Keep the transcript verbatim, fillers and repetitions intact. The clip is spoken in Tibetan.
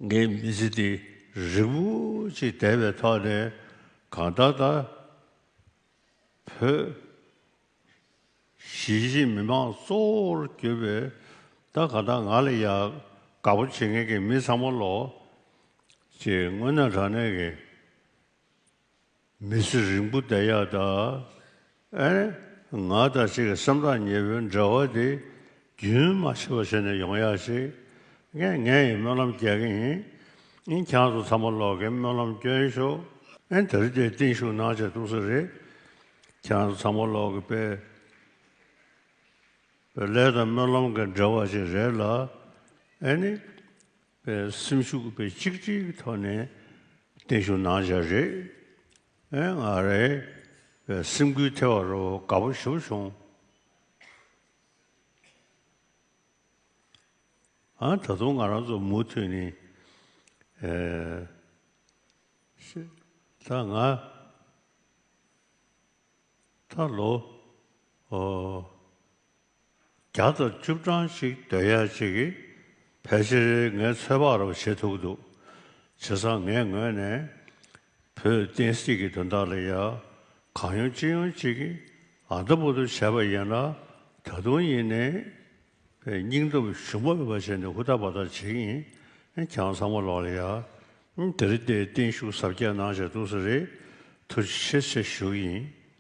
ངའི་མི་ཚེ་འདི་རིང་པོ་ཅིག་བསྡད་པའི་ཐོག་ནས་གང་ལྟར་ད་བོད་གཞིས་བྱེས་མི་མང་གཙོ་བོར་གྱུར་པའི་ད་གང་ལྟར་ང་ལ་ཡང་དགའ་པོ་བྱེད་མཁན་གྱི་མི་ཚང་མ་ལོ་ཅིག་དངོས་གནས་དྲང་གནས་ཀྱི་མི་ཚེ་རིང་པོ་བསྡད་ཡག་དང་། ཨེ་ང་དང་གཅིག་གི་སེམས་ཐག་ཉེ་པོའི་འབྲེལ་བ་དེ་རྒྱུན་མ་ཆད་པ་བྱས་ནས་ཡོང་ཡག་ཞིག་ངས་ངས་ཡི་སྨོན་ལམ་རྒྱག་གི་ཡིན། ཨིན་ཁྱེད་ཚོ་ཚང་མ་ལོག་གི་སྨོན་ལམ་སྐྱོན་ཤོག་ཨེ་དེ་རིང་དེ་བརྟན་བཞུགས་གནང་བྱས་འདུག་ས་རེད། ཁྱེད་ཚོ་ཚང་མ་ལོག་གི་དཔེ་དཔེ་ལས་དང་སྨོན་ལམ་གྱི་འབྲེལ་བ་ཞིག་རེད་ལ། ཨེ་ནི། པའི་སེམས་ཤུགས་པའི་གཅིག་སྒྲིལ་གྱི་ཐོག་ནས་བརྟན་བཞུགས་གནང་བཞག་རེད། ཨེ་ང་རའི་པའི་སེམས་འགུལ་ཐེབས་པ་རོ་དགའ་པོ་ཞེ་པོ་བྱུང་། ཨ་ད་དུང་ང་རང་ཚོ་མུ་མཐུད་ནས་ཨེ་ཤི་ད་ང་ད་ལོ་ཨོ། བརྒྱ་དང་བཅུ་གྲངས་ཤིག་སྡོད་ཡག་ཅིག་གིས་ཕལ་ཆེར་ངའི་ཚོད་དཔག་རབ་བྱེད་ཐུབ་ཀྱི་འདུག་བྱས་ཙང་ངའི་ངོས་ནས་བོད་བསྟན་སྲིད་ཀྱི་དོན་དག་ལ་ཡ་གང་ཡོང་ཅི་ཡོང་ཅིག་གིས་ཨ་ད་བུ་དུ་བྱས་པ་ཡིན་ན་ད་དུང་ཡིན་ནའི་སྙིང་སྟོབས་ཞུམ་པ་མེད་པ་བྱས་ནས་ཧུར་ཐག་འབད་ཐག་བྱེད་ཀྱི་ཡིན། ཁྱེད་ཚང་མ་ལོག་ལ་ཡ་དེ་རིང་འདིར་བརྟན་བཞུགས་གཟབ་རྒྱས་གནང་བྱས་འདུག་ས་རེད། ཐུགས་རྗེ་ཆེ་ཆེ་ཞུ་གི་ཡིན།